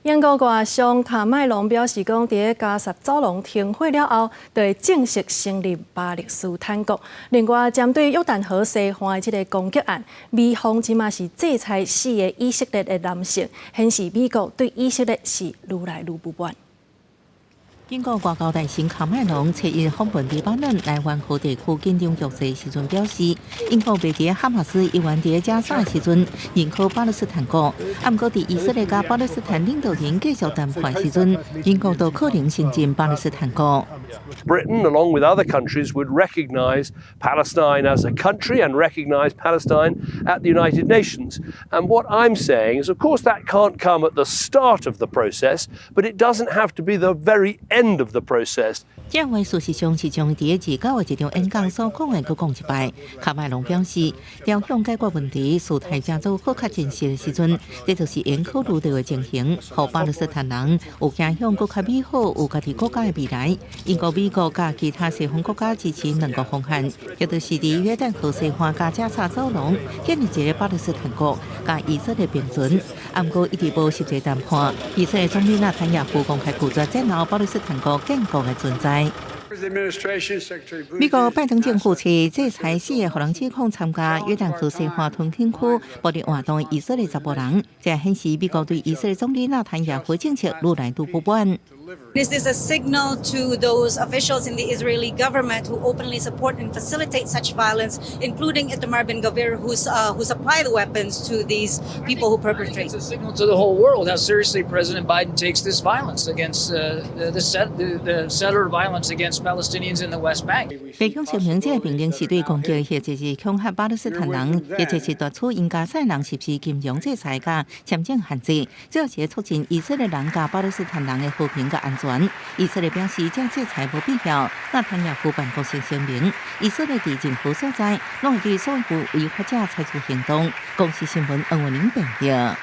英國外相卡麥隆表示講，佇加薩走廊停火了後，就會正式承認巴勒斯坦國。另外，針對約旦河西岸的這个攻擊案，美方這馬是制裁四个以色列的男性，顯示美國對以色列是愈來愈不滿。英國外交大臣卡麥隆七日訪問黎巴嫩來灣河地區緊張局勢時陣表示，英國袂佇哈馬斯猶原佇加沙時陣認可巴勒斯坦國，啊，毋過佇以色列佮巴勒斯坦領導人繼續談判時陣，英國都可能承認巴勒斯坦國。 Britain, along with other countries, would recognize Palestine as a country and recognize Palestine at the United Nations. And what I'm saying is, of course, that can't come at the start of the process, but it doesn't have to be the very end of the process. 這話事實上是將佇29的一場演講所講的閣講一擺。卡麥隆表示，朝向解決問題事態正做好較真實的時陣，這就是應考慮著的情形，予巴勒斯坦人有走向閣較美好、有家己國家的未來。英國、美國佮其他西方國家支持兩國方案，也就是佇約旦河西岸佮加薩走廊建立一个巴勒斯坦國，佮以色列並存。啊，毋過一直無實際談判。以色列總理納坦雅胡公開拒絕接納巴勒斯坦國建國的存在。美國拜登政府稱制裁四个予人指控參加約旦河西岸屯墾區暴力活動以色列查埔人，這顯示美國對以色列總理納坦雅胡政策愈來愈不滿。 This is a signal to those officials in the Israeli government who openly support and facilitate such violence, including Itamar Ben-Gvir, who supply the weapons to these people who perpetrate. It's a signal to the whole world how seriously President Biden takes this violence against the settler violence against Palestinians in the West Bank. 白宮聲明，這个命令是對攻擊或者是恐嚇巴勒斯坦人，或者是奪取𪜶加薩人實施金融制裁佮簽證限制，主要是促進以色列人佮巴勒斯坦人的和平佮安全。以色列表示，這制裁無必要。納坦雅胡辦公室聲明，以色列佇任何所在，攏會對所有違法者採取行動。公視新聞黃文玲編譯。